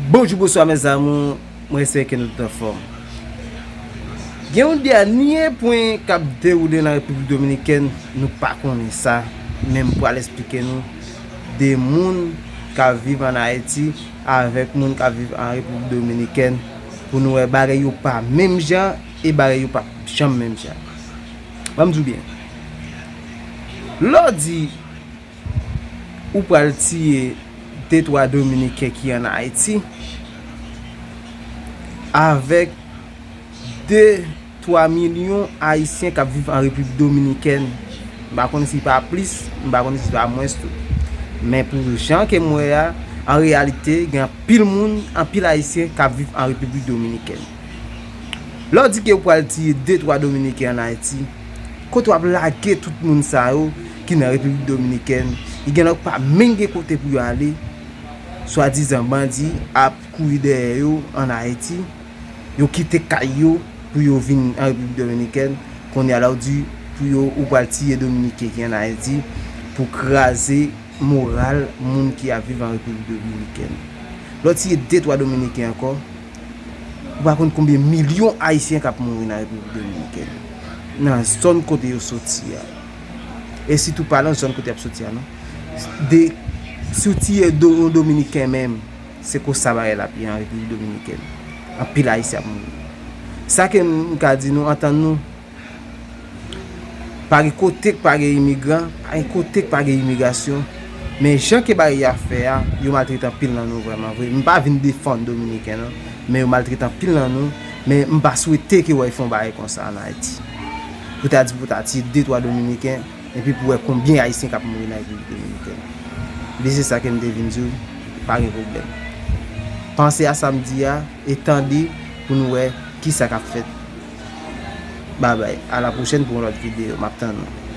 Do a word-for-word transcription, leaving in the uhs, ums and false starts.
Bonjou, bonswa, mes amours. Mwen espere ke nou tout anfòm. Gen yon dènye pwen k ap dewoule nan Repiblik Dominikèn, nou pa konnen sa, men m pral eksplike nou de moun k ap viv ann Ayiti avèk moun k ap viv an Repiblik Dominikèn pou nou wè bagay yo pa menm jan e bagay yo p ap janm menm jan. Ban m di w byen. Lè w di ou pral tiye de twa Dominiken ki ann Ayiti, avèk de twa milyon Ayisyen k ap viv an Repiblik Dominikèn. M pa konn si pa plis, m pa konn si pa mwens tou. Men pou jan ke m wè a, an reyalite, gen anpil moun, anpil Ayisyen k ap viv an Repiblik Dominikèn. Lè w di ke w pral tiye de twa Dominiken ann Ayiti, kote w ap lage tout moun sa yo ki nan Repiblik Dominikèn, ki gen lè pa menm gen kote pou yo ale, swadizan bandi ap kouri dèyè yo ann Ayiti, yo kite kay yo pou yo vin an Repiblik Dominikèn, kounye a la w di pou yo ou pral tiye Dominiken ki ann Ayiti pou kraze moral moun ki ap viv an Repiblik Dominikèn. Lè w tiye de twa Dominiken ankò, ou pa konn konbyen milyon Ayisyen k ap mouri nan Repiblik Dominikèn, nan zòn kote yo soti a. E sitou pa nan zòn kote y ap soti a, non. De, si w tiye do, yon Dominiken menm, se konsa bagay la ap ye an Repiblik Dominikèn. Anpil Ayisyen ap mouri. Sa ke m ka di nou, antann nou, pa gen kote k pa gen imigran, pa gen kote k pa gen imigrasyon. Men jan ke bagay y ap fè a, yo maltrete anpil nan nou vrèman vre. M pa vin defann Dominiken, non, men yo maltrete anpil nan nou. Men m pa swete ke w al fè yon bagay konsa ann Ayiti. Pou ta di pou ta tiye de twa Dominiken, epi pou wè konbyen Ayisyen k ap mouri nan Repiblik Dominikèn. Men se sa ke m te vin di w, pa gen pwoblèm. Panse a sa m di a, e tande pou nou wè kisa k ap fèt. Babay, a la pwochèn pou yon lòt videyo, m ap tann nou.